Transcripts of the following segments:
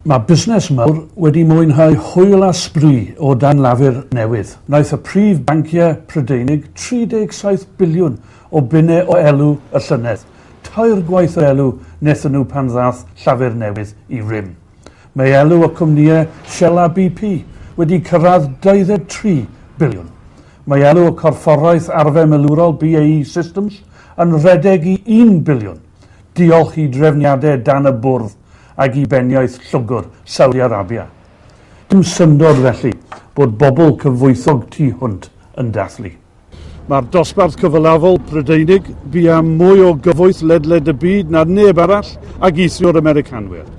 Mae busnes mawr wedi mwynhau hwyl a sbri o dan Lafur newydd. Wnaeth y prif banciau Prydeinig 37 biliwn o bunnau o elw y llynedd, tair gwaith yr elw wnaethon nhw pan ddaeth Llafur newydd i rym. Mae elw y cwmnïau Shell a BP wedi cyrraedd 23 biliwn. Mae elw y corfforaeth arfau milwrol BAE Systems yn rhedeg i 1 biliwn, diolch i drefniadau dan y bwrdd ag i beniaeth llwgr Saudi Arabia. Dim syndod felly bod bobl cyfoethog tu hwnt yn dathlu. Mae'r dosbarth cyfalafol Prydeinig bu am mwy o gyfoeth ledled y byd na neb arall ag eithrio'r Americanwyr.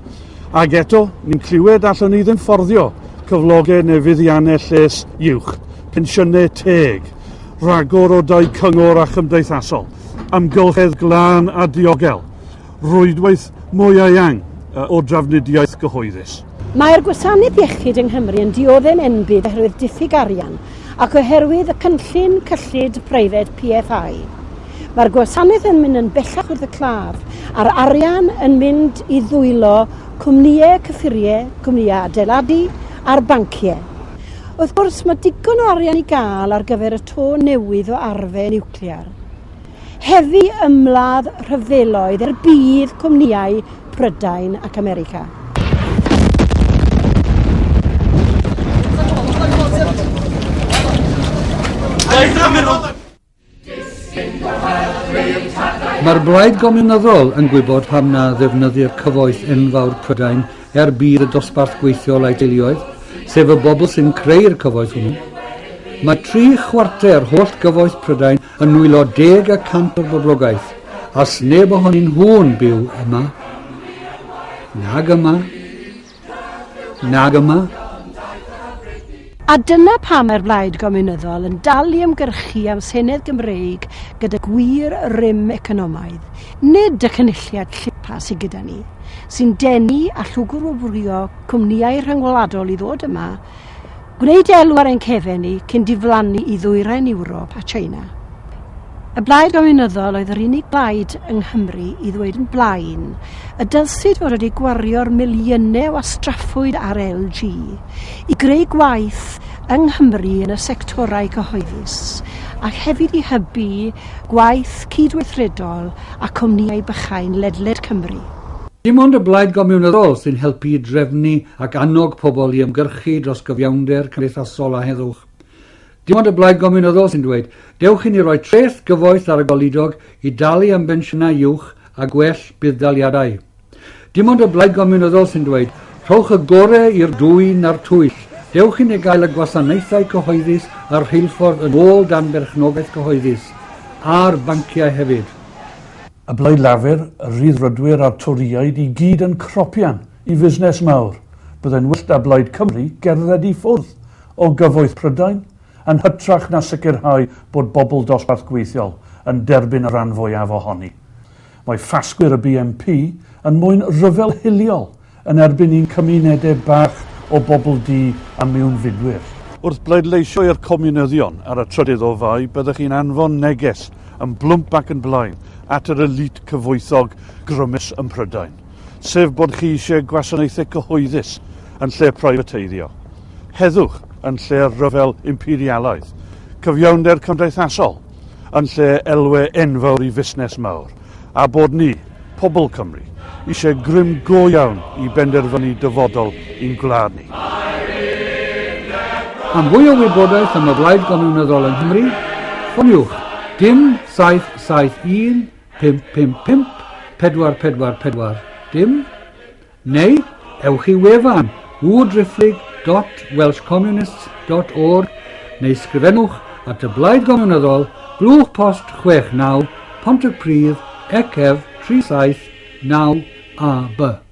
Ag eto, ni'n clywed allwn ni ddim fforddio cyflogau neu fuddiannau lles uwch, pensiynau teg, rhagor o dai cyngor a chymdeithasol, amgylchedd glân a diogel, rwydwaith mwy eang o drafnidiaeth gyhoeddus. Mae'r gwasanaeth iechyd yng Nghymru yn diodde'n enbyd oherwydd diffyg arian ac oherwydd y cynllun cyllid preifat PFI. Mae'r gwasanaeth yn mynd yn bellach wrth y claf a'r arian yn mynd i ddwylo cwmnïau cyffuriau, cwmnïau adeiladu a'r banciau. Wrth gwrs, mae digon o arian i gael ar gyfer y to newydd o arfau niwclear. Heddi ymladd rhyfeloedd er budd cwmnïau Prydain ac America. Mae'r Blaid Gomiwnyddol yn gwybod pam na ddefnyddir cyfoeth enfawr Prydain er budd y dosbarth gweithiol a'i deuluoedd, sef y bobl sy'n creu'r cyfoeth hwnnw. Mae tri chwarter holl gyfoeth Prydain yn nwylo 10% o'r boblogaeth, a sneb ohonyn nhw'n byw yma, nag yma, nag yma. A dyna pam mae'r Blaid Gomiwnyddol yn dal i ymgyrchu am Senedd Gymreig gyda gwir rym economaidd, nid y cynulliad llipa sydd gyda ni, sy'n denu a llwgrwobrwyo cwmnïau rhyngwladol i ddod yma, Gwneud elw ar ein cefen ni cyn diflannu i ddwyrain Ewrop a China. Y Blaid Gomiwnyddol oedd yr unig blaid yng Nghymru i ddweud yn blaen y dylsid fod wedi gwario'r miliynau wastraffwyd ar LG i greu gwaith yng Nghymru yn y sectorau cyhoeddus ac hefyd i hybu gwaith cydweithredol a cwmnïau bychain ledled Cymru. Dim ond y Blaid Gomiwnyddol sy'n helpu i drefnu ac annog pobl i ymgyrchu dros gyfiawnder cymdeithasol a heddwch. Dim ond y Blaid Gomiwnyddol sy'n dweud, dewch i ni roi treth gyfoeth ar y goludog i dalu am bensiynau uwch a gwell budd-daliadau. Dim ond y Blaid Gomiwnyddol sy'n dweud, rhowch y gore i'r dwyn a'r twyll, dewch i ni gael y gwasanaethau cyhoeddus a'r rheilffordd yn ôl dan berchnogaeth cyhoeddus, a'r banciau hefyd. Y Blaid Lafur, y Rhyddfrydwyr a'r Torïaid i gyd yn cropian i fusnes mawr. Byddai'n well 'da Blaid Cymru gerdded i ffwrdd o gyfoeth Prydain yn hytrach na sicrhau bod bobl dosbarth gweithiol yn derbyn y rhan fwyaf ohoni. Mae ffasgwyr y BNP yn moyn rhyfel hiliol yn erbyn ein cymunedau bach o bobl du a mewnfudwyr. Wrth bleidleisio i'r Comiwnyddion ar y trydydd o Fai, byddech chi'n anfon neges yn blwmp ac yn blaen at yr elite cyfoethog grymus ym Mhrydain, sef bod chi eisiau gwasanaethau cyhoeddus yn lle preifateiddio, heddwch yn lle rhyfel imperialaidd, cyfiawnder cymdeithasol yn lle elwe enfawr i fusnes mawr, a bod ni, pobl Cymru, eisiau grym go iawn i benderfynu dyfodol ein gwlad ni. Am fwy o wybodaeth am y Blaid Gomiwnyddol yng Nghymru, ffoniwch dim 771 555 444 dim neu ewch i wefan www.welshcommunists.org neu sgrifennwch at y Blaid Gomiwnyddol, Blwch Post 69, Pontypridd, ECF 379 AB.